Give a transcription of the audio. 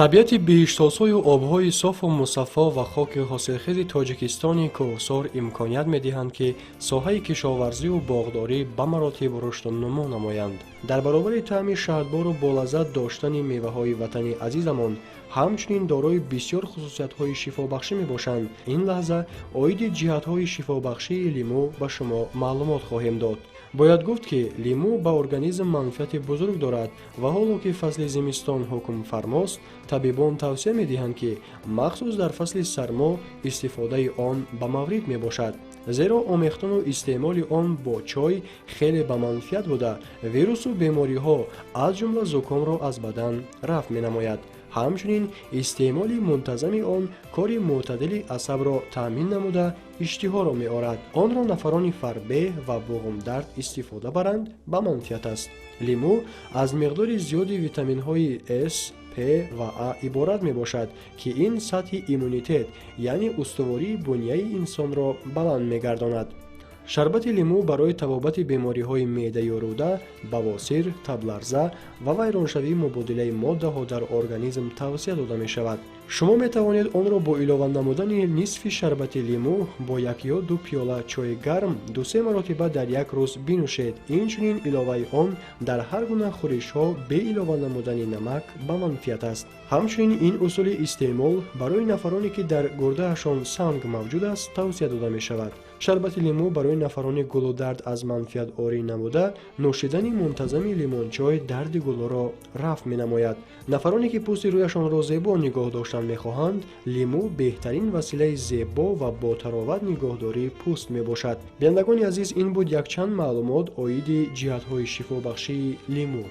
Табиати биҳиштосою обҳои софу мусаффо ва хоки ҳосилхези Тоҷикистони кӯҳсор имконият медиҳанд, ки соҳаи кишоварзию боғдорӣ ба маротиб рушду нумӯ намоянд. Дар баробари таъми шаҳдбору болаззат доштани меваҳои ватани азизамон, ҳамчунин дорои бисёр хусусиятҳои шифобахшӣ мебошанд. Ин лаҳза оиди ҷиҳатҳои шифобахшии лимӯ ба шумо маълумот хоҳем дод. Бояд гуфт, ки лимӯ ба организм манфиати бузург дорад ва ҳоло ки фасли зимистон ҳукмфармост, табибон тавсия медиҳанд, ки махсус дар фасли сармо истифодаи он ба маврид мебошад, зеро омехтану истеъмоли он бо чой хеле ба манфиат буда, вирусу бемориҳо, аз ҷумла зукомро аз бадан рафъ менамояд. Ҳамчунин истеъмоли мунтазами он кори мӯътадили асабро таъмин намуда, иштиҳоро меорад. Онро нафарони фарбеҳ ва буғумдард истифода баранд, ба манфиат аст. Лимӯ аз миқдори зиёди витаминҳои С, П ва А иборат мебошад, ки ин сатҳи иммунитет, яъне устувории буняи инсонро баланд мегардонад. Шарбати лимӯ барои табобати бемориҳои меъдаю рӯда, бавосир, табларза ва вайроншавии мубодилаи моддаҳо дар организм тавсия дода мешавад. Шумо метавонед онро бо илова намудани нисфи шарбати лимӯ бо як ё ду пиёла чойи гарм ду-се маротиба дар як рӯз бинӯшед. Инчунин иловаи он дар ҳар гуна хӯришҳо бе илова намудани намак ба манфиат аст. Ҳамчунин ин усули истеъмол барои нафароне, ки дар гурдаашон санг мавҷуд аст, тавсия дода мешавад. Шарбати лимӯ барои нафарони гулудард аз манфиат орӣ намуда, нӯшидани мунтазами лимончой дарди гулӯро рафъ менамояд. Нафароне, ки пӯсти рӯяшонро зебо нигоҳ доштан мехоҳанд, лимӯ беҳтарин василаи зебо ва ботароват нигоҳдории пӯст мебошад. Бинандагони азиз, ин буд якчанд маълумот оиди ҷиҳатҳои шифобахшии лимӯ.